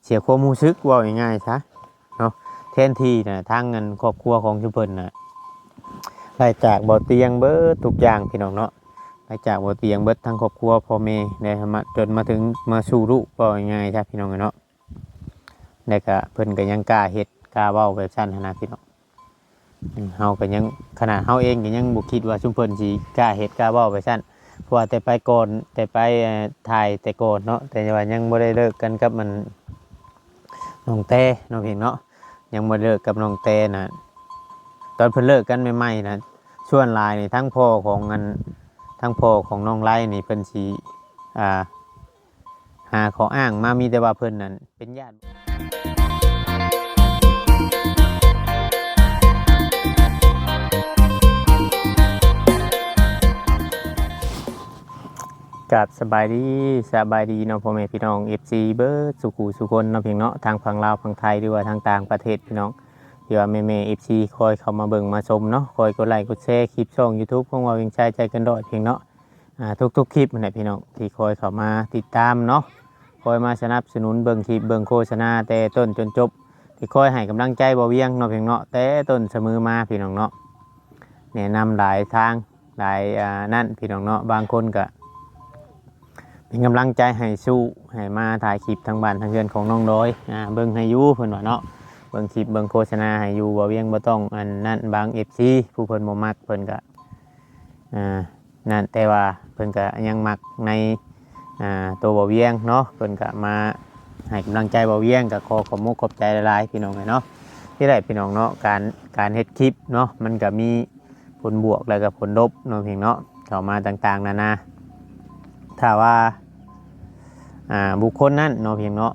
ສຽຄວາມຮູ້ສຶກ ເວົ້າງ່າຍໆຊະເນາະ. ແທນທີ່ນະ ທາງອັນຄອບຄົວຂອງຊຸມເພິ່ນນະ ໄລ່ຈາກບໍ່ຕຽງເບິດທຸກຢ່າງ ພີ່ນ້ອງເນາະ, ໄລ່ຈາກບໍ່ຕຽງເບິດທັງຄອບຄົວ ພໍ່ແມ່ ແລະ ມາ ຈົນມາເຖິງມາສູ່ລູກ ເວົ້າງ່າຍໆຊະ ພີ່ນ້ອງເອີຍເນາະ. ແລ້ວກະເພິ່ນກະຍັງກ້າເຮັດກ້າເວົ້າແບບຊັ້ນຫັ້ນນະ ພີ່ນ້ອງ. ເຮົາກໍຍັງ ຂະໜາດເຮົາເອງກໍຍັງບໍ່ຄິດວ່າຊຸມເພິ່ນຊິກ້າເຮັດກ້າເວົ້າໄປຊັ້ນ, ເພາະວ່າແຕ່ໄປກ່ອນ ແຕ່ໄປ ເອີ ຖ່າຍແຕ່ກ່ອນເນາະ, ແຕ່ວ່າຍັງບໍ່ໄດ້ເລີກກັນກັບອັນນ້ອງແຕເນາະ ເພງເນາະ, ຍັງບໍ່ໄດ້ເລີກກັບນ້ອງແຕນະ. ຕອນເພິ່ນເລີກກັນໃໝ່ໆນະ ສ່ວນຫຼາຍນີ້ທັງພໍ່ຂອງອັນ ທັງພໍ່ຂອງນ້ອງໄລນີ້ເພິ່ນຊິ ອ່າ ຫາຂໍ້ອ້າງມາ ມີແຕ່ວ່າເພິ່ນນັ້ນເປັນຍາດ. ກາບສະບາຍດີ ສະບາຍດີເນາະ ພໍ່ແມ່ພີ່ນ້ອງ ເອັຟຊີ ເບິດສູ່ຄູ່ສູ່ຄົນເນາະ ເພງເນາະ, ທາງຝັ່ງລາວ ຝັ່ງໄທ ຫຼືວ່າທາງຕ່າງປະເທດ ພີ່ນ້ອງ ທີ່ວ່າແມ່ໆ ເອັຟຊີ ຄອຍເຂົ້າມາເບິ່ງມາຊົມເນາະ, ຄອຍກົດໄລກົດແຊຄລິບຊ່ອງ YouTube ຂອງເວົ້າວຽງຊາຍໃຈເກີນຮ້ອຍ ເພງເນາະ. ອ່າ ທຸກໆຄລິບຫັ້ນແຫຼະ ພີ່ນ້ອງ ທີ່ຄອຍເຂົ້າມາຕິດຕາມເນາະ, ຄອຍມາສະໜັບສະໜູນເບິ່ງຄລິບເບິ່ງໂຄສະນາແຕ່ຕົ້ນຈົນຈົບ, ທີ່ຄອຍໃຫ້ກຳລັງໃຈບ່າວວຽງເນາະ ເພງເນາະ, ແຕ່ຕົ້ນສະເໝີມາ ພີ່ນ້ອງເນາະ. ແນະນຳຫຼາຍທາງ ຫຼາຍ ອ່າ ນັ້ນ ພີ່ນ້ອງເນາະ, ບາງຄົນກະເປັນກຳລັງໃຈໃຫ້ສູ້ ໃຫ້ມາຖ່າຍຄລິບທາງບ້ານທາງເຮືອນຂອງນ້ອງດອຍ ອ່າ ເບິ່ງໃຫ້ຢູ່ ເພິ່ນວ່າເນາະ, ເບິ່ງຄລິບເບິ່ງໂຄສະນາໃຫ້ຢູ່ ບ່າວວຽງບໍ່ຕ້ອງອັນນັ້ນ. ບາງ ເອັຟຊີ ຜູ້ເພິ່ນບໍ່ມັກ ເພິ່ນກະ ອ່າ ນັ້ນ ແຕ່ວ່າເພິ່ນກະຍັງມັກໃນ ອ່າ ໂຕບ່າວວຽງເນາະ, ເພິ່ນກະມາໃຫ້ກຳລັງໃຈບ່າວວຽງ ກະຂໍຂອບມຸກຂອບໃຈຫຼາຍໆ ພີ່ນ້ອງເອີຍເນາະ. ທີ່ແລກ ພີ່ນ້ອງເນາະ ການ ການເຮັດຄລິບເນາະ ມັນກະມີຜົນບວກ ແລ້ວກະຜົນລົບເນາະ ເພງເນາະ, ເຂົ້າມາຕ່າງໆນານາ. ຖ້າວ່າ ອ່າ ບຸກຄົນນັ້ນເນາະ ເພງເນາະ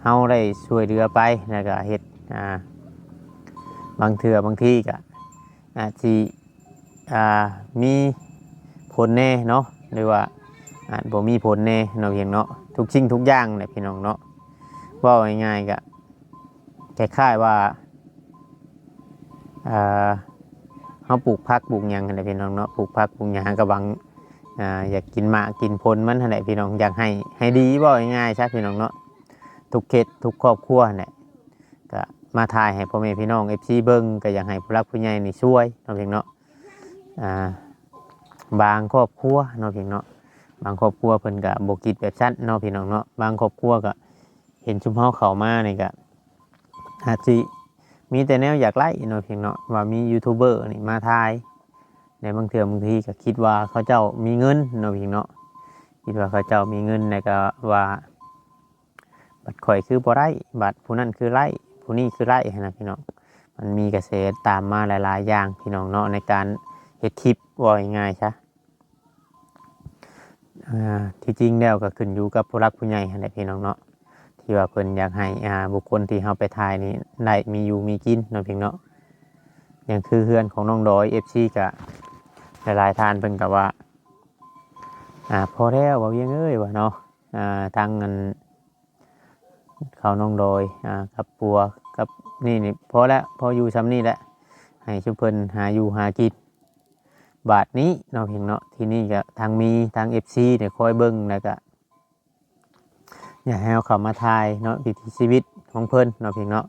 ເຮົາໄດ້ຊ່ວຍເຫຼືອໄປ ແລ້ວກະເຮັດ ອ່າ ບາງເທື່ອບາງທີກະອາດຊິ ອ່າ ມີຜົນແດ່ເນາະ ຫຼືວ່າອາດບໍ່ມີຜົນແດ່ເນາະ ເພງເນາະ, ທຸກສິ່ງທຸກຢ່າງແຫຼະ ພີ່ນ້ອງເນາະ. ເວົ້າງ່າຍໆກະຄ້າຍໆວ່າ ອ່າ ເຮົາປູກຜັກປູກຫຍັງຫັ້ນແຫຼະ ພີ່ນ້ອງເນາະ, ປູກຜັກປູກຫຍັງ ເຮົາກະຫວັງ ອ່າ ຢາກກິນໝາກກິນຜົນມັນຫັ້ນແຫຼະ ພີ່ນ້ອງ, ຢາກໃຫ້ ໃຫ້ດີ ເວົ້າງ່າຍໆຊະ ພີ່ນ້ອງເນາະ. ທຸກເຂດທຸກຄອບຄົວຫັ້ນແຫຼະ ກະມາຖ່າຍໃຫ້ພໍ່ແມ່ພີ່ນ້ອງ ເອັຟຊີ ເບິ່ງ, ກະຢາກໃຫ້ຜູ້ຫຼັກຜູ້ໃຫຍ່ນີ້ຊ່ວຍເນາະ ເພງເນາະ. ອ່າ ບາງຄອບຄົວເນາະ ເພງເນາະ, ບາງຄອບຄົວເພິ່ນກະບໍ່ຄິດແບບຊັ້ນເນາະ ພີ່ນ້ອງເນາະ. ບາງຄອບຄົວກະເຫັນຊຸມເຮົາເຂົ້າມານີ້ກະອາດຊິມີແຕ່ແນວຢາກໄລ້ເນາະ ເພງເນາະ, ວ່າມີຢູທູບເບີນີ້ມາຖ່າຍ ໃນບາງເທື່ອບາງທີກະຄິດວ່າເຂົາເຈົ້າມີເງິນເນາະ ເພງເນາະ, ຄິດວ່າເຂົາເຈົ້າມີເງິນ ແລ້ວກະວ່າ ບັດຂ້ອຍຄືບໍ່ໄດ້ ບັດຜູ້ນັ້ນຄືໄດ້ ຜູ້ນີ້ຄືໄດ້ຫັ້ນນະ ພີ່ນ້ອງ. ມັນມີກະແສຕາມມາຫຼາຍໆຢ່າງ ພີ່ນ້ອງເນາະ ໃນການເຮັດຄລິບ ເວົ້າງ່າຍໆຊະ. ອ່າ ທີ່ຈິງແລ້ວກະຂຶ້ນຢູ່ກັບຜູ້ຫຼັກຜູ້ໃຫຍ່ຫັ້ນແຫຼະ ພີ່ນ້ອງເນາະ, ທີ່ວ່າເພິ່ນຢາກໃຫ້ ອ່າ ບຸກຄົນທີ່ເຮົາໄປຖ່າຍນີ້ໄດ້ມີຢູ່ມີກິນເນາະ ເພງເນາະ. ຢ່າງຄືເຮືອນຂອງນ້ອງດອຍ ເອັຟຊີ ກະຫຼາຍໆທ່ານເພິ່ນກະວ່າ ອ່າ ພໍແລ້ວ ບ່າວວຽງເອີຍ ວ່າເນາະ, ອ່າ ທາງອັນ ເຂົານ້ອງດອຍ ອ່າ ກັບຜົວ ກັບນີ້ນີ້ ພໍແລ້ວ ພໍຢູ່ຊ່ຳນີ້ແຫຼະ ໃຫ້ຊຸມເພິ່ນຫາຢູ່ຫາກິນ. ບາດນີ້ເນາະ ເພງເນາະ ທີ່ນີ້ກະທາງມີທາງ ເອັຟຊີ ໄດ້ຄອຍເບິ່ງ ແລ້ວກະຢາກໃຫ້ເຮົາເຂົ້າມາຖ່າຍເນາະ ວິຖີຊີວິດຂອງເພິ່ນເນາະ ເພງເນາະ.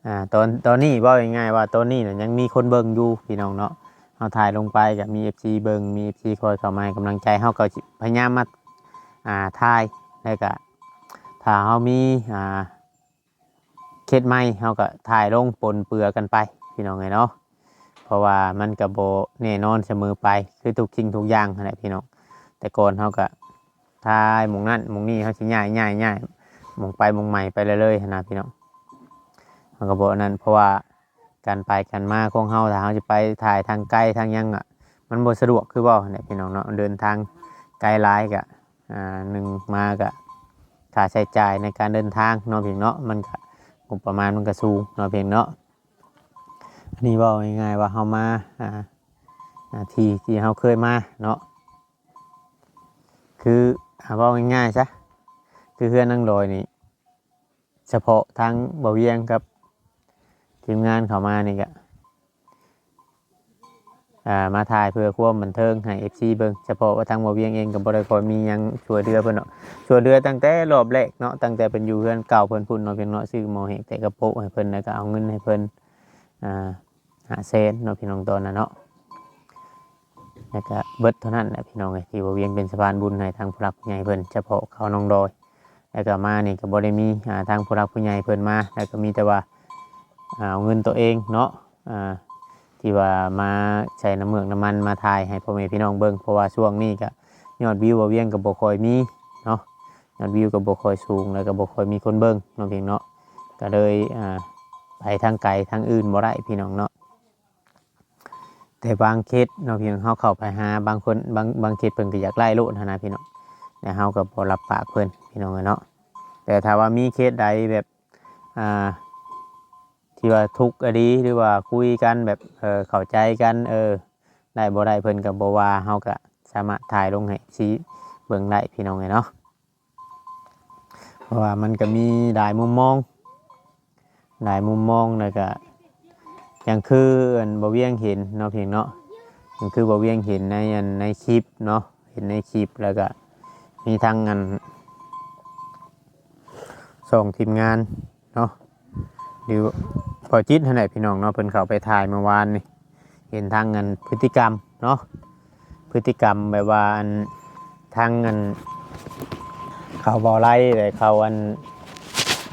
ອ່າ ຕອນ ຕອນນີ້ເວົ້າງ່າຍໆວ່າ ຕອນນີ້ນະຍັງມີຄົນເບິ່ງຢູ່ ພີ່ນ້ອງເນາະ, ເຮົາຖ່າຍລົງໄປກະມີ ເອັຟຊີ ເບິ່ງ ມີ ເອັຟຊີ ຄອຍເຂົ້າມາໃຫ້ກຳລັງໃຈ. ເຮົາກະຊິພະຍາຍາມມາ ອ່າ ຖ່າຍ ແລ້ວກະ ຖ້າເຮົາມີ ອ່າ ເຂດໃໝ່ ເຮົາກະຖ່າຍລົງປົນເປືອກັນໄປ ພີ່ນ້ອງເອີຍເນາະ, ເພາະວ່າມັນກະບໍ່ແນ່ນອນສະເໝີໄປ ຄືທຸກສິ່ງທຸກຢ່າງຫັ້ນແຫຼະ ພີ່ນ້ອງ. ແຕ່ກ່ອນເຮົາກະຖ່າຍໝ່ອງນັ້ນໝ່ອງນີ້ ເຮົາຊິຍ້າຍ ຍ້າຍ ຍ້າຍ ໝ່ອງໄປໝ່ອງໃໝ່ໄປເລື້ອຍໆຫັ້ນນະ ພີ່ນ້ອງ. ເຮົາກະບໍ່ອັນນັ້ນ ເພາະວ່າ ການໄປການມາຂອງເຮົາ ຖ້າເຮົາຈະໄປຖ່າຍທາງໄກທາງຫຍັງອະ ມັນບໍ່ສະດວກຄືເວົ້າຫັ້ນແຫຼະ ພີ່ນ້ອງເນາະ. ເດີນທາງໄກຫຼາຍກະ ອ່າ ໜຶ່ງມາກະຄ່າໃຊ້ຈ່າຍໃນການເດີນທາງເນາະ ເພງເນາະ, ມັນກະ ງົບປະມານມັນກະສູງເນາະ ເພງເນາະ. ອັນນີ້ເວົ້າງ່າຍໆວ່າເຮົາມາ ອ່າ ອ່າ ທີ່ ທີ່ເຮົາເຄີຍມາເນາະ, ຄື ອ່າ ເວົ້າງ່າຍໆຊະ ຄືເຮືອນນາງດອຍນີ້ ສະເພາະທາງບ່າວວຽງກັບທີມງານເຂົ້າມານີ້ກະ ເ ອ່າ ມາຖ່າຍເພື່ອຄວາມບັນເທີງໃຫ້ເອັຟຊີເບິ່ງ. ສະເພາະວ່າທາງບໍ່ວຽງເອງກໍບໍ່ໄດ້ຄ່ອຍມີຫຍັງຊ່ວຍເຫຼືອເພິ່ນເນາະ, ຊ່ວຍເຫຼືອຕັ້ງແຕ່ຮອບແລກເນາະ, ຕັ້ງແຕ່ເພິ່ນຢູ່ເຮືອນເກົ່າເພິ່ນພຸ້ນເນາະ ເພິ່ນເນາະ, ຊື້ໝໍ້ແຫ້ງແຕ່ກະໂປະໃຫ້ເພິ່ນ ແລ້ວກໍເອົາເງິນໃຫ້ເພິ່ນ ອ່າ ຫ້າແສນເນາະ ພີ່ນ້ອງ ຕອນນັ້ນເນາະ. ແລ້ວກະເບິດເທົ່ານັ້ນແຫຼະ ພີ່ນ້ອງເອີຍ ທີ່ບໍ່ວຽງເປັນສະພານບຸນໃຫ້ທາງຜູ້ຫຼັກຜູ້ໃຫຍ່ເພິ່ນ ສະເພາະເຂົານ້ອງດອຍ. ແລ້ວກະມານີ້ກໍບໍ່ໄດ້ມີ ອ່າ ທາງຜູ້ຫຼັກຜູ້ໃຫຍ່ເພິ່ນມາ, ແລ້ວກໍມີແຕ່ວ່າ ອ່າ ເອົາເງິນໂຕເອງເນາະ ອ່າ ທີ່ວ່າມາໃສ່ນ້ຳເມືອກນ້ຳມັນມາຖ່າຍໃຫ້ພໍ່ແມ່ພີ່ນ້ອງເບິ່ງ. ເພາະວ່າຊ່ວງນີ້ກະຍອດວິວບໍ່ວຽງກໍບໍ່ຄ່ອຍມີເນາະ, ຍອດວິວກໍບໍ່ຄ່ອຍສູງ ແລ້ວກໍບໍ່ຄ່ອຍມີຄົນເບິ່ງເນາະ ພີ່ນ້ອງເນາະ, ກໍເລີຍ ອ່າ ໄປທາງໄກທາງອື່ນບໍ່ໄດ້ ພີ່ນ້ອງເນາະ. ແຕ່ບາງເຂດເນາະ ພີ່ນ້ອງ ເຮົາເຂົ້າໄປຫາບາງຄົນ ບາງ ບາງເຂດເພິ່ນກໍຢາກໄດ້ໂລດຫັ້ນນະ ພີ່ນ້ອງ, ແຕ່ເຮົາກໍບໍ່ຮັບປາກເພິ່ນ ພີ່ນ້ອງເອີຍເນາະ. ແຕ່ຖ້າວ່າມີເຂດໃດແບບ ອ່າ ທີ່ວ່າທຸກອີ່ຫຼີ ຫຼືວ່າຄຸຍກັນແບບ ເອີ ເຂົ້າໃຈກັນ ເອີ ໄດ້ບໍ່ໄດ້ເພິ່ນກໍບໍ່ວ່າ, ເຮົາກໍສາມາດຖ່າຍລົງໃຫ້ເອັຟຊີເບິ່ງໄດ້ ພີ່ນ້ອງເອີຍເນາະ. ເພາະວ່າມັນກໍມີຫຼາຍມຸມມອງ ຫຼາຍມຸມມອງ ແລ້ວກະຈັ່ງຄືອັນບໍ່ວຽງເຫັນເນາະ ພີ່ນ້ອງເນາະ, ຈັ່ງຄືບໍ່ວຽງເຫັນໃນອັນ ໃນຄລິບເນາະ, ເຫັນໃນຄລິບ ແລ້ວກະມີທັງອັນ ຊ່ອງທີມງານເນາະ ຫຼື ພໍ່ຈິດຫັ້ນແຫຼະ ພີ່ນ້ອງເນາະ, ເພິ່ນເຂົ້າໄປຖ່າຍເມື່ອວານນີ້ ເຫັນທັງອັນພຶດຕິກຳເນາະ, ພຶດຕິກຳແບບວ່າອັນ ທັງອັນ ເຂົາບໍ່ໄລ່ ແລະ ເຂົາອັນ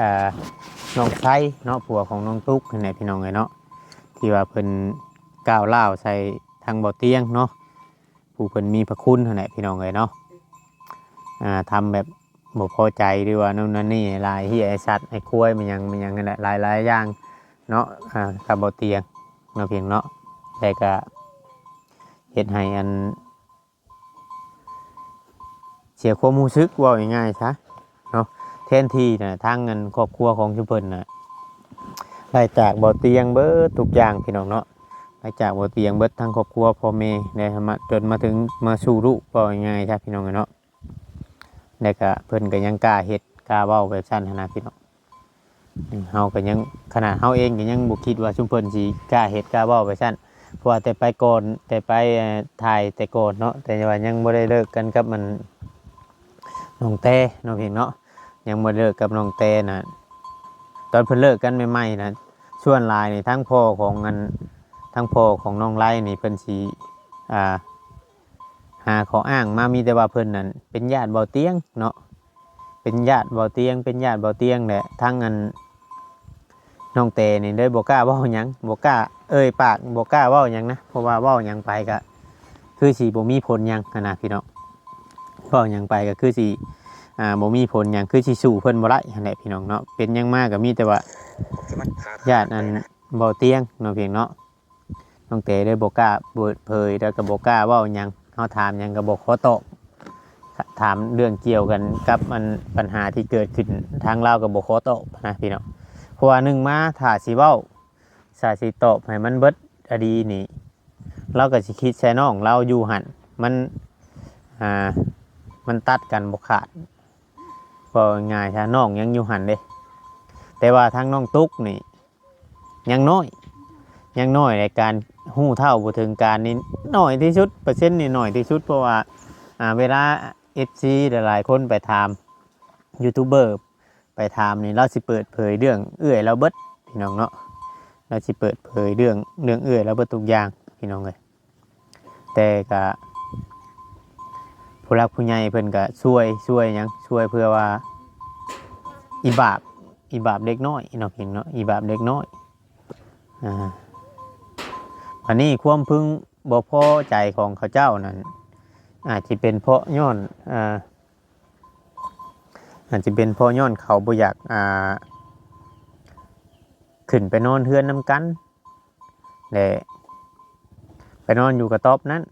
ອ່າ ນ້ອງໄຊເນາະ ຜົວຂອງນ້ອງຕຸກຫັ້ນແຫຼະ ພີ່ນ້ອງເອີຍເນາະ, ທີ່ວ່າເພິ່ນກ້າວລ້າວໃສ່ທາງບໍ່ຕຽງເນາະ ຜູ້ເພິ່ນມີພະຄຸນຫັ້ນແຫຼະ ພີ່ນ້ອງເອີຍເນາະ. ອ່າ ທຳແບບບໍ່ພໍໃຈ ຫຼືວ່າໂນ່ນນັ້ນນີ້ ຫຼາຍເຮັດໃຫ້ສັດໃຫ້ຄວາຍ ແມ່ນຫຍັງ ແມ່ນຫຍັງຫັ້ນແຫຼະ ຫຼາຍໆຢ່າງເນາະ ອ່າ ກັບບໍ່ຕຽງເນາະ ພີ່ນ້ອງເນາະ, ແຕ່ກະເຮັດໃຫ້ອັນ ເສຍຄວາມຮູ້ສຶກ ເວົ້າງ່າຍໆຊະເນາະ. ແທນທີ່ນະ ທາງອັນຄອບຄົວຂອງຊຸມເພິ່ນນະ ໄລ່ຈາກບໍ່ຕຽງເບິດທຸກຢ່າງ ພີ່ນ້ອງເນາະ, ໄລ່ຈາກບໍ່ຕຽງເບິດທັງຄອບຄົວ ພໍ່ແມ່ ແລະ ມາ ຈົນມາເຖິງ ມາສູ່ລູກ ເວົ້າງ່າຍໆຊະ ພີ່ນ້ອງເນາະ. ແລ້ວກະເພິ່ນກໍຍັງກ້າເຮັດກ້າເວົ້າແບບຊັ້ນຫັ້ນນະ ພີ່ນ້ອງ. ເຮົາກໍຍັງ ຂະໜາດເຮົາເອງກໍຍັງບໍ່ຄິດວ່າຊຸມເພິ່ນຊິກ້າເຮັດກ້າເວົ້າໄປຊັ້ນ, ເພາະວ່າແຕ່ໄປກ່ອນ ແຕ່ໄປ ເອີ ຖ່າຍແຕ່ກ່ອນເນາະ, ແຕ່ວ່າຍັງບໍ່ໄດ້ເລີກກັນກັບອັນ ນ້ອງແຕເນາະ ພີ່ນ້ອງເນາະ, ຍັງບໍ່ເລີກກັບນ້ອງແຕນະ. ຕອນເພິ່ນເລີກກັນໃໝ່ໆນະ ສ່ວນຫຼາຍນີ້ ທັງພໍ່ຂອງອັນ ທັງພໍ່ຂອງນ້ອງໄລນີ້ ເພິ່ນຊິ ອ່າ ຫາຂໍ້ອ້າງມາ ມີແຕ່ວ່າເພິ່ນນັ້ນເປັນຍາດເບົາຕຽງເນາະ, ເປັນຍາດເບົາຕຽງ ເປັນຍາດເບົາຕຽງແຫຼະ. ທັງອັນນ້ອງແຕນີ້ເລີຍບໍ່ກ້າເວົ້າຫຍັງ ບໍ່ກ້າເອີ່ຍປາກ ບໍ່ກ້າເວົ້າຫຍັງນະ, ເພາະວ່າເວົ້າຫຍັງໄປກະຄືຊິບໍ່ມີຜົນຫຍັງຫັ້ນນະ ພີ່ນ້ອງ. ເວົ້າຫຍັງໄປກະຄືຊິ ອ່າ ບໍ່ມີຜົນຫຍັງ ຄືຊິສູ້ເພິ່ນບໍ່ໄດ້ຫັ້ນແຫຼະ ພີ່ນ້ອງເນາະ. ເປັນຫຍັງມາກະມີແຕ່ວ່າຢ້ານອັນເບົາຕຽງເນາະ ພີ່ນ້ອງເນາະ. ນ້ອງແຕເລີຍບໍ່ກ້າເປີດເຜີຍ ແລ້ວກໍບໍ່ກ້າເວົ້າຫຍັງ, ເຮົາຖາມຫຍັງກໍບໍ່ຂໍຕອບ, ຖາມເລື່ອງກ່ຽວກັນກັບອັນ ບັນຫາທີ່ເກີດຂຶ້ນ ທາງລາວກໍບໍ່ຂໍຕອບນະ ພີ່ນ້ອງ. ເພາະວ່າໜຶ່ງມາ ຖ້າຊິເວົ້າ ຖ້າຊິຕອບໃຫ້ມັນເບິດອະດີນີ້ ລາວກໍຊິຄິດໃສ່ນ້ອງລາວຢູ່ຫັ້ນ, ມັນ ອ່າ ມັນຕັດກັນບໍ່ຂາດ. ເວົ້າງ່າຍໆຊະ ນ້ອງຍັງຢູ່ຫັ້ນເດ້, ແຕ່ວ່າທາງນ້ອງຕຸກນີ້ ຍັງນ້ອຍ ຍັງນ້ອຍ ແລະ ການຮູ້ເທົ່າບໍ່ເຖິງການນີ້ໜ້ອຍທີ່ສຸດ, ເປີເຊັນນີ້ໜ້ອຍທີ່ສຸດ. ເພາະວ່າ ອ່າ ເວລາເອັຟຊີຫຼາຍໆຄົນໄປຖາມ ຢູທູບເບີໄປຖາມນີ້ ລາວຊິເປີດເຜີຍເລື່ອງເອື້ອຍລາວເບິດ ພີ່ນ້ອງເນາະ, ລາວຊິເປີດເຜີຍເລື່ອງ ເລື່ອງເອື້ອຍລາວເບິດທຸກຢ່າງ ພີ່ນ້ອງເອີຍ. ແຕ່ກະຜູ້ຫຼັກຜູ້ໃຫຍ່ເພິ່ນກະຊ່ວຍ ຊ່ວຍຫຍັງ ຊ່ວຍເພື່ອວ່າອີບາບ ອີບາບເດັກນ້ອຍເນາະ ພີ່ນ້ອງເນາະ, ອີບາບເດັກນ້ອຍ. ອ່າ ອັນນີ້ຄວາມເພິ່ງບໍ່ພໍໃຈຂອງເຂົາເຈົ້ານັ້ນ ອາດຊິເປັນເພາະຍ້ອນ ອ່າ ອາດຈະເປັນເພາະຍ້ອນເຂົາບໍ່ຢາກ ອ່າ ຂຶ້ນໄປນອນເຮືອນນຳກັນ ແລະ ໄປນອນຢູ່ກະຕ໊ອບນັ້ນ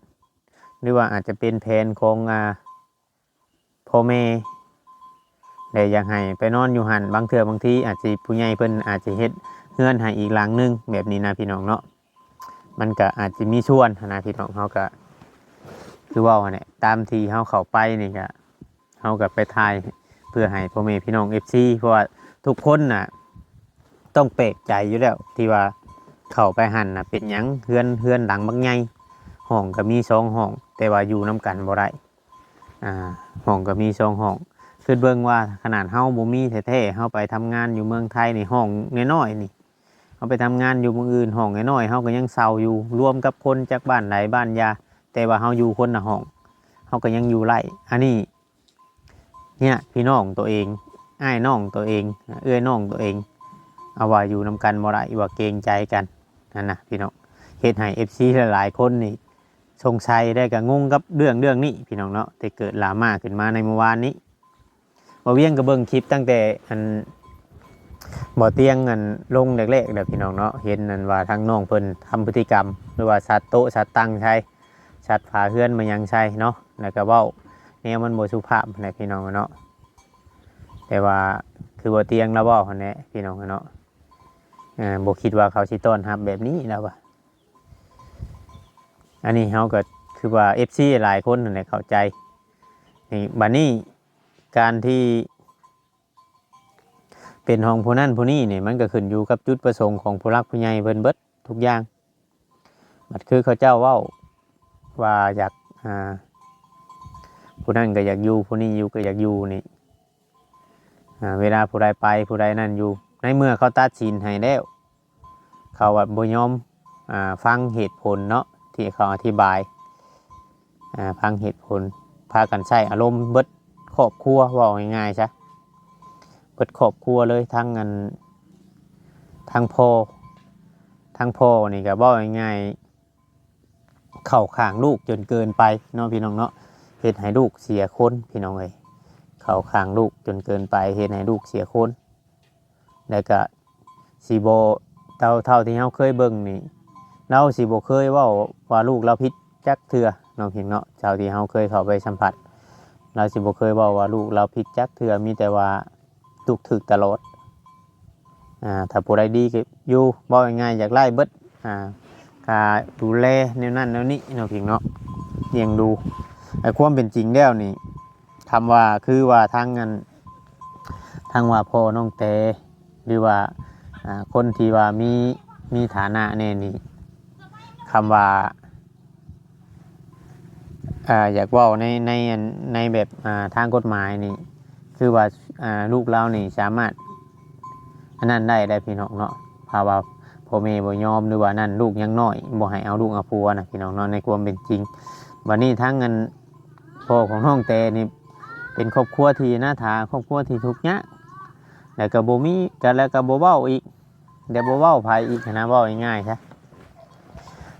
ຫຼືວ່າອາດຈະເປັນແຜນຂອງ ອ່າ ພໍ່ແມ່ ແລະ ຢາກໃຫ້ໄປນອນຢູ່ຫັ້ນ. ບາງເທື່ອບາງທີອາດຊິ ຜູ້ໃຫຍ່ເພິ່ນອາດຈະເຮັດເຮືອນໃຫ້ອີກຫຼັງໜຶ່ງ ແບບນີ້ນະ ພີ່ນ້ອງເນາະ. ມັນກະອາດຈະມີສ່ວນຫັ້ນນະ ພີ່ນ້ອງ. ເຮົາກະຄືເວົ້າຫັ້ນແຫຼະ ຕາມທີ່ເຮົາເຂົ້າໄປນີ້ກະ ເຮົາກະໄປຖ່າຍເພື່ອໃຫ້ພໍ່ແມ່ພີ່ນ້ອງເອັຟຊີ ເພາະວ່າທຸກຄົນນະຕ້ອງແປກໃຈຢູ່ແລ້ວ ທີ່ວ່າເຂົ້າໄປຫັ້ນນະ ເປັນຫຍັງເຮືອນ ເຮືອນຫຼັງບັກໃຫຍ່ ຫ້ອງກໍມີສອງຫ້ອງ ແຕ່ວ່າຢູ່ນຳກັນບໍ່ໄດ້ ອ່າ ຫ້ອງກໍມີສອງຫ້ອງ. ຄິດເບິ່ງວ່າຂະໜາດເຮົາບໍ່ມີແທ້ໆ ເຮົາໄປທຳງານຢູ່ເມືອງໄທນີ້ ຫ້ອງນ້ອຍໆນີ້ ເຮົາໄປທຳງານຢູ່ເມືອງອື່ນ ຫ້ອງນ້ອຍໆ ເຮົາກໍຍັງເຊົ່າຢູ່ ລວມກັບຄົນຈັກບ້ານໃດບ້ານຢາ ແຕ່ວ່າເຮົາຢູ່ຄົນລະຫ້ອງ ເຮົາກໍຍັງຢູ່ໄດ້. ອັນນີ້ ຍາດພີ່ນ້ອງໂຕເອງ ອ້າຍນ້ອງໂຕເອງ ເອື້ອຍນ້ອງໂຕເອງ ເອົາວ່າຢູ່ນຳກັນບໍ່ໄດ້ ວ່າເກງໃຈກັນຫັ້ນນະພີ່ນ້ອງ. ເຮັດໃຫ້ເອັຟຊີຫຼາຍໆຄົນນີ້ສົງໄສ ແລະກໍງົງກັບເລື່ອງ ເລື່ອງນີ້ພີ່ນ້ອງເນາະ ທີ່ເກີດດຣາມ່າຂຶ້ນມາໃນມື້ວານນີ້. ບ່າວວຽງກໍເບິ່ງຄລິບຕັ້ງແຕ່ອັນ ບ່າວຕຽງອັນລົງແລກໆແລ້ວພີ່ນ້ອງເນາະ ເຫັນອັນວ່າທາງນ້ອງເພິ່ນທຳພຶດຕິກຳ ຫຼືວ່າສັດໂຕະສັດຕັ່ງໃສ່ ສັດຝາເຮືອນມາຫຍັງໃສ່ເນາະ ແລ້ວກໍເວົ້າແນວມັນບໍ່ສຸພາບຫັ້ນແຫຼະພີ່ນ້ອງເນາະ. ແຕ່ວ່າຄືບ່າວຕຽງລາວເວົ້າຫັ້ນແຫຼະພີ່ນ້ອງເນາະ ເອີ ບໍ່ຄິດວ່າເຂົາຊິຕ້ອນຮັບແບບນີ້ລາວວ່າ. ອັນນີ້ເຮົາກໍຄືວ່າເອັຟຊີຫຼາຍຄົນຫັ້ນແຫຼະເຂົ້າໃຈ. ນີ້ ບັດນີ້ການທີ່ ເປັນຂອງຜູ້ນັ້ນຜູ້ນີ້ນີ້ ມັນກໍຂຶ້ນຢູ່ກັບຈຸດປະສົງຂອງຜູ້ຫຼັກຜູ້ໃຫຍ່ເພິ່ນເບິດທຸກຢ່າງ. ບັດຄືເຂົາເຈົ້າເວົ້າວ່າຢາກ ອ່າ ຜູ້ນັ້ນກໍຢາກຢູ່ ຜູ້ນີ້ຢູ່ກໍຢາກຢູ່ນີ້ ອ່າ ເວລາຜູ້ໃດໄປ ຜູ້ໃດນັ້ນຢູ່ ໃນເມື່ອເຂົາຕັດສິນໃຫ້ແລ້ວ ເຂົາບັດບໍ່ຍອມ ອ່າ ຟັງເຫດຜົນເນາະ ທີ່ເຂົາອະທິບາຍ ອ່າ ຟັງເຫດຜົນ ພາກັນໃຊ້ອາລົມເບິດຄອບຄົວ ເວົ້າງ່າຍໆຊະ ເບິດຄອບຄົວເລີຍ ທັງອັນ ທັງພໍ່ ທັງພໍ່ນີ້ກໍເວົ້າງ່າຍໆ ເຂົ້າຂ້າງລູກຈົນເກີນໄປເນາະພີ່ນ້ອງເນາະ ເຮັດໃຫ້ລູກເສຍຄົນພີ່ນ້ອງເອີຍ ເຂົ້າຂ້າງລູກຈົນເກີນໄປ ເຮັດໃຫ້ລູກເສຍຄົນ ແລ້ວກະຊິບໍ່ ເທົ່າ ເທົ່າທີ່ເຮົາເຄີຍເບິ່ງນີ້ ລາວຊິບໍ່ເຄີຍເວົ້າວ່າລູກລາວຜິດຈັກເທື່ອເນາະພີ່ນ້ອງເນາະ ເທົ່າທີ່ເຮົາເຄີຍເຂົ້າໄປສຳພັດ ລາວຊິບໍ່ເຄີຍເວົ້າວ່າລູກລາວຜິດຈັກເທື່ອ ມີແຕ່ວ່າ ຖືກ ຖືກຕະຫຼອດ ອ່າ ຖ້າຜູ້ໃດດີກໍຢູ່ ເວົ້າງ່າຍໆ ຢາກໄດ້ເບິດ ອ່າ ຄ່າດູແລແນວນັ້ນແນວນີ້ເນາະພີ່ນ້ອງເນາະ ລ້ຽງດູ. ແຕ່ຄວາມເປັນຈິງແລ້ວນີ້ ຄຳວ່າ ຄືວ່າທາງອັນ ທາງວ່າພໍ່ນ້ອງແຕ ຫຼືວ່າ ອ່າ ຄົນທີ່ວ່າມີ ມີຖານະແດ່ນີ້ ຄຳວ່າ ອ່າ ຢາກເວົ້າໃນ ໃນອັນ ໃນແບບ ອ່າ ທາງກົດໝາຍນີ້ ຄືວ່າ ອ່າ ລູກລາວນີ້ສາມາດອັນນັ້ນໄດ້ ໄດ້ພີ່ນ້ອງເນາະ ຖ້າວ່າພໍ່ແມ່ບໍ່ຍອມ ຫຼືວ່ານັ້ນ ລູກຍັງນ້ອຍ ບໍ່ໃຫ້ເອົາລູກເອົາຜົວນະພີ່ນ້ອງເນາະ ໃນຄວາມເປັນຈິງ. ບັດນີ້ທາງອັນ ພໍ່ຂອງນ້ອງແຕນີ້ ເປັນຄອບຄົວທີ່ໜ້າຖາ ຄອບຄົວທີ່ທຸກຍາກ ແລ້ວກໍບໍ່ມີ ກໍ ແລ້ວກໍບໍ່ເວົ້າອີກ ແລ້ວບໍ່ເວົ້າໃຜອີກຫັ້ນນະ ເວົ້າງ່າຍໆຊະ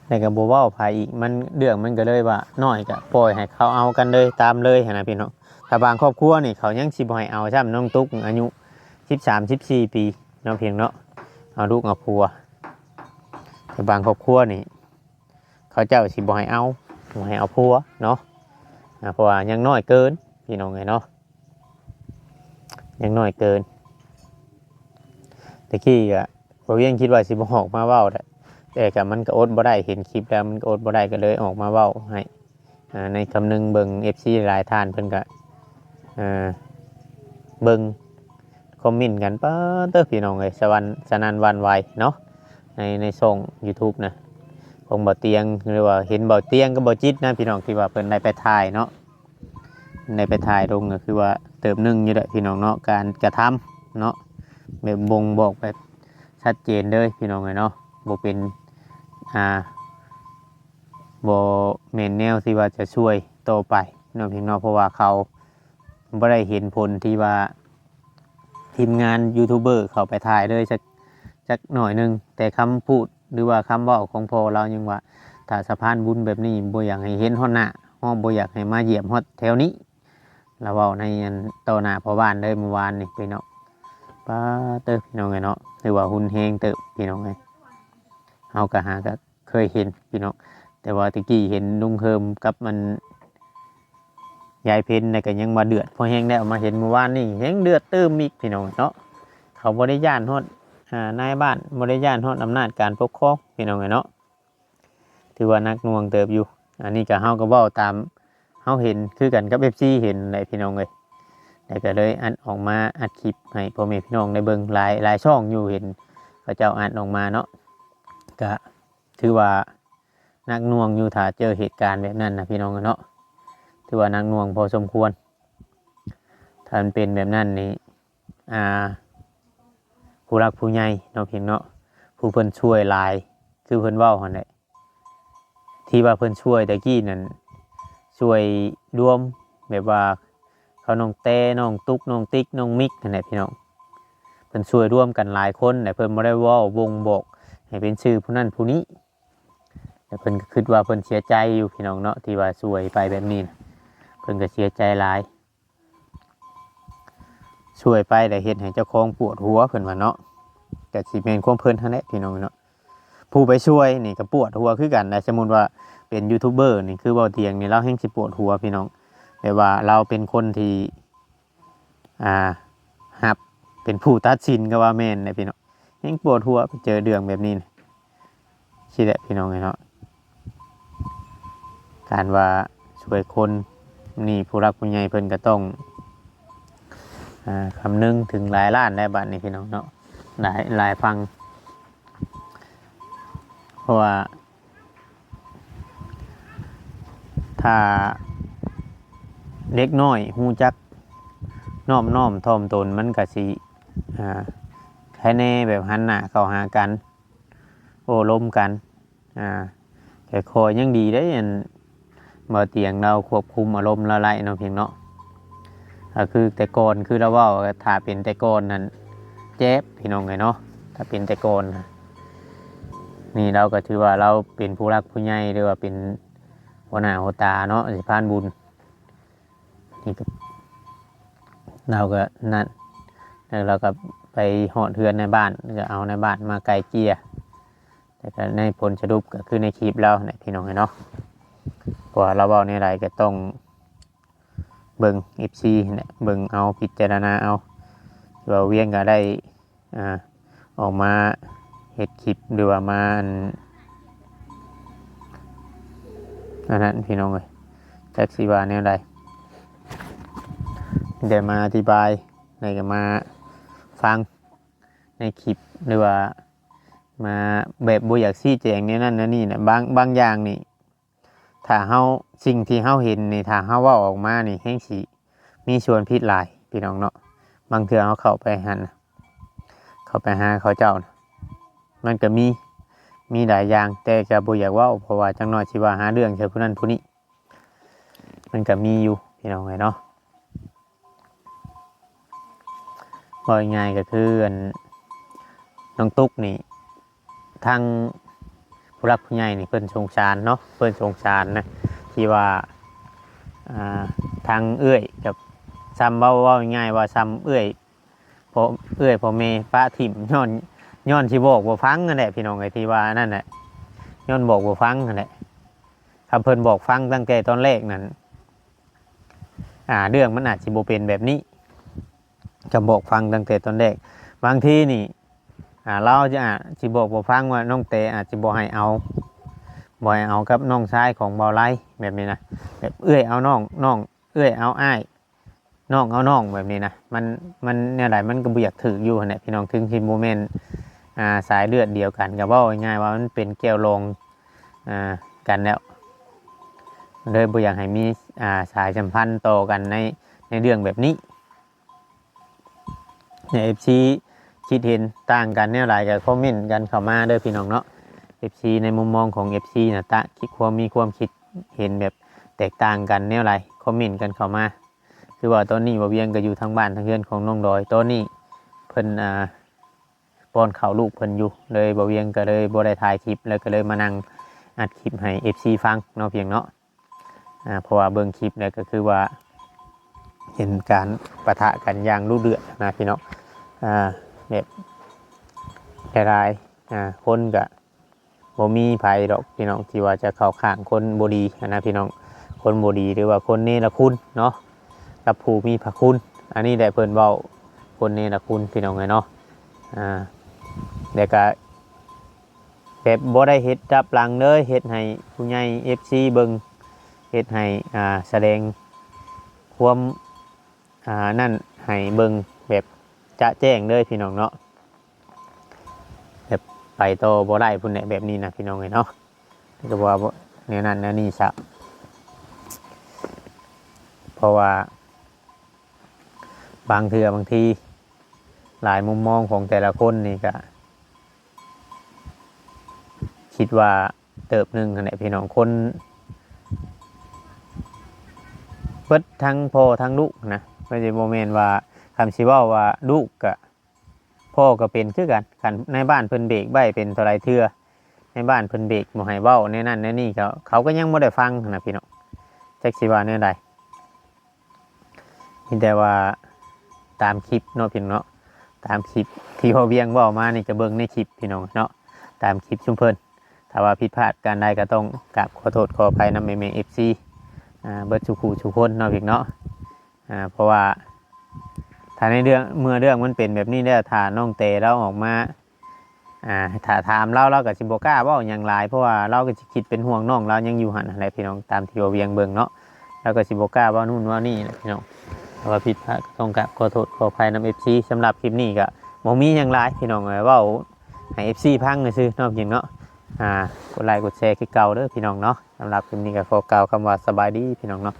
ແລ້ວກໍບໍ່ເວົ້າໃຜອີກ ມັນ ເລື່ອງມັນກໍເລີຍວ່ານ້ອຍ ກໍປ່ອຍໃຫ້ເຂົາເອົາກັນເລີຍ ຕາມເລີຍຫັ້ນນະພີ່ນ້ອງ. ຖ້າບາງຄອບຄົວນີ້ ເຂົາຍັງຊິບໍ່ໃຫ້ເອົາຊ້ຳ ນ້ອງຕຸກອາຍຸສິບສາມ ສິບສີ່ປີເນາະພີ່ນ້ອງເນາະ ເອົາລູກເອົາຜົວ ແຕ່ບາງຄອບຄົວນີ້ ເຂົາເຈົ້າຊິບໍ່ໃຫ້ເອົາ ບໍ່ໃຫ້ເອົາຜົວເນາະ ອ່າ ເພາະວ່າຍັງນ້ອຍເກີນ ພີ່ນ້ອງເອີຍເນາະ ຍັງນ້ອຍເກີນ. ແຕ່ກີ້ກະ ບໍ່ວຽງຄິດວ່າຊິບໍ່ອອກມາເວົ້າແຫຼະ ແຕ່ກະມັນກະອົດບໍ່ໄດ້ ເຫັນຄລິບແລ້ວມັນກະອົດບໍ່ໄດ້ ກະເລີຍອອກມາເວົ້າໃຫ້ ອ່າ ໃນຄຳນຶງເບິ່ງ ເອັຟຊີຫຼາຍທ່ານເພິ່ນກະ ເອີ ເບິ່ງ ຄອມເມັນກັນ ປາດເຕີ ພີ່ນ້ອງເອີຍ ສະຫວັ່ນສະໜັ່ນຫວັ່ນໄຫວເນາະ ໃນ ໃນຊ່ອງຢູທູບນະ ຂອງບ່າວຕຽງ ຫຼືວ່າເຫັນບ່າວຕຽງກັບບ່າວຈິດນະ ພີ່ນ້ອງ ທີ່ວ່າເພິ່ນໄດ້ໄປຖ່າຍເນາະ ໄດ້ໄປຖ່າຍລົງ ກໍຄືວ່າເຕີບໜຶ່ງຢູ່ແຫຼະ ພີ່ນ້ອງເນາະ ການກະທຳເນາະ ແບບບົ່ງບອກແບບຊັດເຈນເລີຍ ພີ່ນ້ອງເອີຍເນາະ ບໍ່ເປັນ ອ່າ ບໍ່ແມ່ນແນວທີ່ວ່າຈະຊ່ວຍຕໍ່ໄປເນາະ ພີ່ນ້ອງເນາະ ເພາະວ່າເຂົາບໍ່ໄດ້ເຫັນຜົນທີ່ວ່າ ທີມງານຢູທູບເບີເຂົາໄປຖ່າຍເລີຍ ຈັກ ຈັກໜ້ອຍໜຶ່ງ ແຕ່ຄຳພູດ ຫຼືວ່າຄຳເວົ້າຂອງພໍ່ລາວຍັງວ່າ ຖ້າສະພານບຸນແບບນີ້ ບໍ່ຢາກໃຫ້ເຫັນຮອດໜ້າ ເຮົາບໍ່ຢາກໃຫ້ມາຢ້ຽມຮອດແຖວນີ້ ລາວເວົ້າໃນອັນ ຕໍ່ໜ້າພໍ່ບ້ານເລີຍມື້ວານນີ້ ພີ່ນ້ອງ. ປາດເຕີ ພີ່ນ້ອງເອີຍເນາະ ຖືວ່າຮຸນແຮງເຕີບ ພີ່ນ້ອງເອີຍ ເຮົາກໍຫາກໍ ເຄີຍເຫັນພີ່ນ້ອງ ແຕ່ວ່າແຕ່ກີ້ເຫັນລຸງເຮີມກັບອັນ ຍາຍເພັນ ແລ້ວກໍຍັງວ່າເດືອດພໍແຮງແລ້ວ ມາເຫັນມື້ວານນີ້ແຮງເດືອດຕື່ມອີກ ພີ່ນ້ອງເນາະ. ເຂົາບໍ່ໄດ້ຢ້ານຮອດ ອ່າ ນາຍບ້ານ ບໍ່ໄດ້ຢ້ານຮອດອຳນາດການປົກຄອງ ພີ່ນ້ອງເອີຍເນາະ ຖືວ່າໜັກໜ່ວງເຕີບຢູ່. ອັນນີ້ກໍເຮົາກໍເວົ້າຕາມເຮົາເຫັນຄືກັນກັບເອັຟຊີເຫັນແຫຼະ ພີ່ນ້ອງເອີຍ ແລ້ວກໍເລີຍອັດອອກມາ ອັດຄລິບໃຫ້ພໍ່ແມ່ພີ່ນ້ອງໄດ້ເບິ່ງ ຫຼາຍ ຫຼາຍຊ່ອງຢູ່ ເຫັນເຂົາເຈົ້າອັດອອກມາເນາະ ກະ ຖືວ່າ ໜັກໜ່ວງຢູ່ ຖ້າເຈີເຫດການແບບນັ້ນນະ ພີ່ນ້ອງເອີຍເນາະ. ຖືວ່າໜັກໜ່ວງພໍສົມຄວນ. ຖ້າມັນເປັນແບບນັ້ນນີ້ ອ່າ ຜູ້ຫຼັກຜູ້ໃຫຍ່ເນາະ ພີ່ນ້ອງເນາະ ຜູ້ເພິ່ນຊ່ວຍຫຼາຍ ຄືເພິ່ນເວົ້າຫັ້ນແຫຼະ ທີ່ວ່າເພິ່ນຊ່ວຍແຕ່ກີ້ນັ້ນ ຊ່ວຍລວມແບບວ່າ ເຂົານ້ອງແຕ ນ້ອງຕຸກ ນ້ອງຕິກ ນ້ອງມິກ ຫັ້ນແຫຼະ ພີ່ນ້ອງ. ເພິ່ນຊ່ວຍລວມກັນຫຼາຍຄົນ ແລະ ເພິ່ນບໍ່ໄດ້ເວົ້າບົ່ງບອກໃຫ້ເປັນຊື່ຜູ້ນັ້ນຜູ້ນີ້. ແຕ່ເພິ່ນກໍຄິດວ່າເພິ່ນເສຍໃຈຢູ່ ພີ່ນ້ອງເນາະ ທີ່ວ່າຊ່ວຍໄປແບບນີ້ນະ ເພິ່ນກໍເສຍໃຈຫຼາຍ. ຊ່ວຍໄປແລ້ວເຮັດໃຫ້ເຈົ້າຂອງປວດຫົວ ເພິ່ນວ່າເນາະ. ກໍຊິແມ່ນຄວາມເພິ່ນຫັ້ນແຫຼະ ພີ່ນ້ອງເນາະ. ຜູ້ໄປຊ່ວຍນີ້ກໍປວດຫົວຄືກັນນະ. ສົມມຸດວ່າເປັນຢູທູບເບີນີ້ ຄືເວົ້າຕຽງນີ້ ລາວແຮ່ງຊິປວດຫົວ ພີ່ນ້ອງ. ແບບວ່າລາວເປັນຄົນທີ່ ອ່າ ຮັບເປັນຜູ້ຕັດສິນກໍວ່າແມ່ນແຫຼະ ພີ່ນ້ອງ. ແຮ່ງປວດຫົວໄປເຈີເລື່ອງແບບນີ້ນະ. ຊີ້ແຫຼະ ພີ່ນ້ອງເອີຍເນາະ ການວ່າຊ່ວຍຄົນນີ້ ຜູ້ຫຼັກຜູ້ໃຫຍ່ເພິ່ນກໍຕ້ອງ ອ່າ ຄຳນຶງເຖິງຫຼາຍດ້ານແຫຼະ ບັດນີ້ ພີ່ນ້ອງເນາະ ຫຼາຍ ຫຼາຍຝັ່ງ. ເພາະວ່າ ຖ້າເດັກນ້ອຍຮູ້ຈັກນອບນ້ອມຖ່ອມຕົນ ມັນກໍຊິ ອ່າ ໃຄແນ່ ແບບຫັນໜ້າເຂົ້າຫາກັນ ໂອ້ລົມກັນ ອ່າ ແຕ່ຂ້ອຍຍັງດີເດ້ ອັນ ບໍ່ຕຽງລາວຄວບຄຸມອາລົມລາວໄດ້ເນາະ ພຽງເນາະ. ກໍຄືແຕ່ກ່ອນ ຄືລາວເວົ້າ ຖ້າເປັນແຕ່ກ່ອນນັ້ນ ແຈບ ພີ່ນ້ອງເອີຍເນາະ. ຖ້າເປັນແຕ່ກ່ອນນະ ນີ້ລາວກໍຖືວ່າລາວເປັນຜູ້ຫຼັກຜູ້ໃຫຍ່ ຫຼືວ່າເປັນຫົວໜ້າຫົວຕາເນາະ ສະພານບຸນ. ນີ້ກໍ ລາວກໍນັ້ນ ແລ້ວລາວກໍໄປຮອດເຮືອນນາຍບ້ານ ກໍເອົານາຍບ້ານມາໄກ່ເກ່ຍ. ແຕ່ກໍໃນຜົນສະຫຼຸບກໍຄືໃນຄລິບລາວແຫຼະ ພີ່ນ້ອງເອີຍເນາະ. ເພາະວ່າລາວເວົ້າແນວໃດກໍຕ້ອງເບິ່ງ ເອັຟຊີ ຫັ້ນແຫຼະ ເບິ່ງເອົາ ພິຈາລະນາເອົາ. ວ່າວຽງກໍໄດ້ ອ່າ ອອກມາເຮັດຄລິບ ຫຼືວ່າມາ ອັນ ອັນນັ້ນ ພີ່ນ້ອງເອີຍ ຈັກຊິວ່າແນວໃດ ໄດ້ມາອະທິບາຍ ແລ້ວກໍມາຟັງໃນຄລິບ ຫຼືວ່າມາແບບບໍ່ຢາກຊີ້ແຈງແນວນັ້ນແນວນີ້ນະ. ບາງ ບາງຢ່າງນີ້ ຖ້າເຮົາ ສິ່ງທີ່ເຮົາເຫັນນີ້ ຖ້າເຮົາເວົ້າອອກມານີ້ ແຮ່ງຊິມີສ່ວນຜິດຫຼາຍ ພີ່ນ້ອງເນາະ. ບາງເທື່ອເຮົາເຂົ້າໄປຫັ້ນ ເຂົ້າໄປຫາເຂົາເຈົ້ານະ ມັນກໍມີ ມີຫຼາຍຢ່າງ ແຕ່ກໍບໍ່ຢາກເວົ້າ ເພາະວ່າຈັກໜ້ອຍຊິວ່າຫາເລື່ອງໃສ່ຜູ້ນັ້ນຜູ້ນີ້ ມັນກໍມີຢູ່ ພີ່ນ້ອງເອີຍເນາະ. ເວົ້າງ່າຍໆກໍຄື ອັນ ນ້ອງຕຸກນີ້ ທາງຜູ້ຫຼັກຜູ້ໃຫຍ່ນີ້ເພິ່ນສົງສານເນາະ ເພິ່ນສົງສານນະ ທີ່ວ່າ ອ່າ ທາງເອື້ອຍກັບ ສ່ຳເວົ້າ ເວົ້າງ່າຍໆວ່າສ່ຳເອື້ອຍ ພໍ່ ເອື້ອຍພໍ່ແມ່ປະຖິ້ມ ຍ້ອນ ຍ້ອນຊິບອກບໍ່ຟັງຫັ້ນແຫຼະ ພີ່ນ້ອງເອີຍ ທີ່ວ່ານັ້ນແຫຼະ ຍ້ອນບອກບໍ່ຟັງຫັ້ນແຫຼະ. ຖ້າເພິ່ນບອກຟັງຕັ້ງແຕ່ຕອນແລກນັ້ນ ອ່າ ເລື່ອງມັນອາດຊິບໍ່ເປັນແບບນີ້ ກໍບອກຟັງຕັ້ງແຕ່ຕອນແລກ. ບາງທີນີ້ ອ່າ ລາວຈະ ອາດຊິບອກບໍ່ຟັງວ່ານ້ອງແຕອາດຊິບໍ່ໃຫ້ເອົາ ບໍ່ໃຫ້ເອົາກັບນ້ອງຊາຍຂອງບ່າວໄລ ແບບນີ້ນະ ແບບເອື້ອຍເອົານ້ອງ ນ້ອງ ເອື້ອຍເອົາອ້າຍ ນ້ອງເອົານ້ອງ ແບບນີ້ນະ ມັນ ມັນແນວໃດມັນກໍບໍ່ຢາກຖືກຢູ່ຫັ້ນແຫຼະ ພີ່ນ້ອງ. ເຖິງຊິບໍ່ແມ່ນ ອ່າ ສາຍເລືອດດຽວກັນ ກໍເວົ້າງ່າຍໆວ່າມັນເປັນແກ້ວລອງ ອ່າ ກັນແລ້ວ ເລີຍບໍ່ຢາກໃຫ້ມີ ອ່າ ສາຍສຳພັນຕໍ່ກັນໃນ ໃນເລື່ອງແບບນີ້. ເອັຟຊີຄິດເຫັນຕ່າງກັນແນວໃດກໍຄອມເມັນກັນເຂົ້າມາເດີພີ່ນ້ອງເນາະ. ເອັຟຊີໃນມຸມມອງຂອງເອັຟຊີນະ ຕະ ຄວາມ ມີຄວາມຄິດເຫັນແບບແຕກຕ່າງກັນແນວໃດ ຄອມເມັນກັນເຂົ້າມາ. ຄືວ່າຕອນນີ້ບ່າວວຽງກໍຢູ່ທາງບ້ານທາງເຮືອນຂອງນ້ອງດອຍ ຕອນນີ້ເພິ່ນ ອ່າ ປ້ອນເຂົ້າລູກເພິ່ນຢູ່ ເລີຍບ່າວວຽງກໍເລີຍບໍ່ໄດ້ຖ່າຍຄລິບ ແລ້ວກໍເລີຍມານັ່ງອັດຄລິບໃຫ້ເອັຟຊີຟັງເນາະ ພຽງເນາະ. ອ່າ ເພາະວ່າເບິ່ງຄລິບແລ້ວກໍຄືວ່າເຫັນການປະທະກັນຢ່າງດຸເດືອດນະພີ່ນ້ອງ. ອ່າ ແບບຫຼາຍໆ ອ່າ ຄົນກໍບໍ່ມີໃຜດອກພີ່ນ້ອງ ທີ່ວ່າຈະເຂົ້າຂ້າງຄົນບໍ່ດີຫັ້ນນະພີ່ນ້ອງ. ຄົນບໍ່ດີ ຫຼືວ່າຄົນເນລະຄຸນເນາະ ກັບຜູ້ມີພະຄຸນ ອັນນີ້ແຫຼະເພິ່ນເວົ້າ ຄົນເນລະຄຸນ ພີ່ນ້ອງເອີຍເນາະ. ອ່າ ແລ້ວກໍ ແບບບໍ່ໄດ້ເຮັດລັບຫຼັງເລີຍ ເຮັດໃຫ້ຜູ້ໃຫຍ່ເອັຟຊີເບິ່ງ ເຮັດໃຫ້ ອ່າ ສະແດງຄວາມ ອ່າ ນັ້ນໃຫ້ເບິ່ງແບບຈະແຈ້ງເລີຍພີ່ນ້ອງເນາະ. ແບບໄປຕໍ່ບໍ່ໄດ້ພຸ້ນແຫຼະ ແບບນີ້ນະພີ່ນ້ອງເອີຍເນາະ. ກໍວ່າບໍ່ ແນວນັ້ນແນວນີ້ຊະ ເພາະວ່າບາງເທື່ອບາງທີ ຫຼາຍມຸມມອງຂອງແຕ່ລະຄົນນີ້ກະຄິດວ່າເຕີບໜຶ່ງຫັ້ນແຫຼະພີ່ນ້ອງ. ຄົນເບິດທັງພໍ່ທັງລູກນະ ບໍ່ ບໍ່ແມ່ນວ່າ ຄຳຊິເວົ້າວ່າລູກກະ ພໍ່ກໍເປັນຄືກັນ. ຄັນໃນບ້ານເພິ່ນເບກໄວ້ເປັນເທົ່າໃດເທື່ອ ໃນບ້ານເພິ່ນເບກບໍ່ໃຫ້ເວົ້າແນວນັ້ນແນວນີ້ ເຂົາ ເຂົາກໍຍັງບໍ່ໄດ້ຟັງຫັ້ນນະພີ່ນ້ອງ. ຈັກຊິວ່າແນວໃດ ມີແຕ່ວ່າຕາມຄລິບເນາະພີ່ນ້ອງເນາະ ຕາມຄລິບທີ່ພໍ່ວຽງເວົ້າມານີ້ ກໍເບິ່ງໃນຄລິບພີ່ນ້ອງເນາະ ຕາມຄລິບຊຸມເພິ່ນ. ຖ້າວ່າຜິດພາດການໃດກໍຕ້ອງກາບຂໍໂທດຂໍອະໄພນຳແມ່ໆ ເອັຟຊີ ອ່າ ເບິດສູ່ຄູ່ສູ່ຄົນເນາະພີ່ນ້ອງເນາະ. ອ່າ ເພາະວ່າຖ້າໃນເລື່ອງ ເມື່ອເລື່ອງມັນເປັນແບບນີ້ແລ້ວ ຖ້ານ້ອງແຕລາວອອກມາ ອ່າ ຖ້າຖາມລາວ ລາວກໍຊິບໍ່ກ້າເວົ້າຫຍັງຫຼາຍ ເພາະວ່າລາວກໍຊິຄິດເປັນຫ່ວງນ້ອງລາວຍັງຢູ່ຫັ້ນຫັ້ນແຫຼະພີ່ນ້ອງ ຕາມທີ່ວ່າວຽງເບິ່ງເນາະ ລາວກໍຊິບໍ່ກ້າເວົ້ານັ້ນເວົ້ານີ້ແຫຼະພີ່ນ້ອງ. ຖ້າວ່າຜິດພາດກໍຕ້ອງກາບຂໍໂທດຂໍອະໄພນຳ ເອັຟຊີ. ສຳລັບຄລິບນີ້ກໍບໍ່ມີຫຍັງຫຼາຍພີ່ນ້ອງເອີຍ ເວົ້າໃຫ້ ເອັຟຊີ ຟັງຊື່ໆເນາະພີ່ນ້ອງເນາະ. ອ່າ ກົດໄລກົດແຊຄືເກົ່າເດີພີ່ນ້ອງເນາະ. ສຳລັບຄລິບນີ້ກໍຂໍກ່າວຄຳວ່າສະບາຍດີພີ່ນ້ອງເນາະ.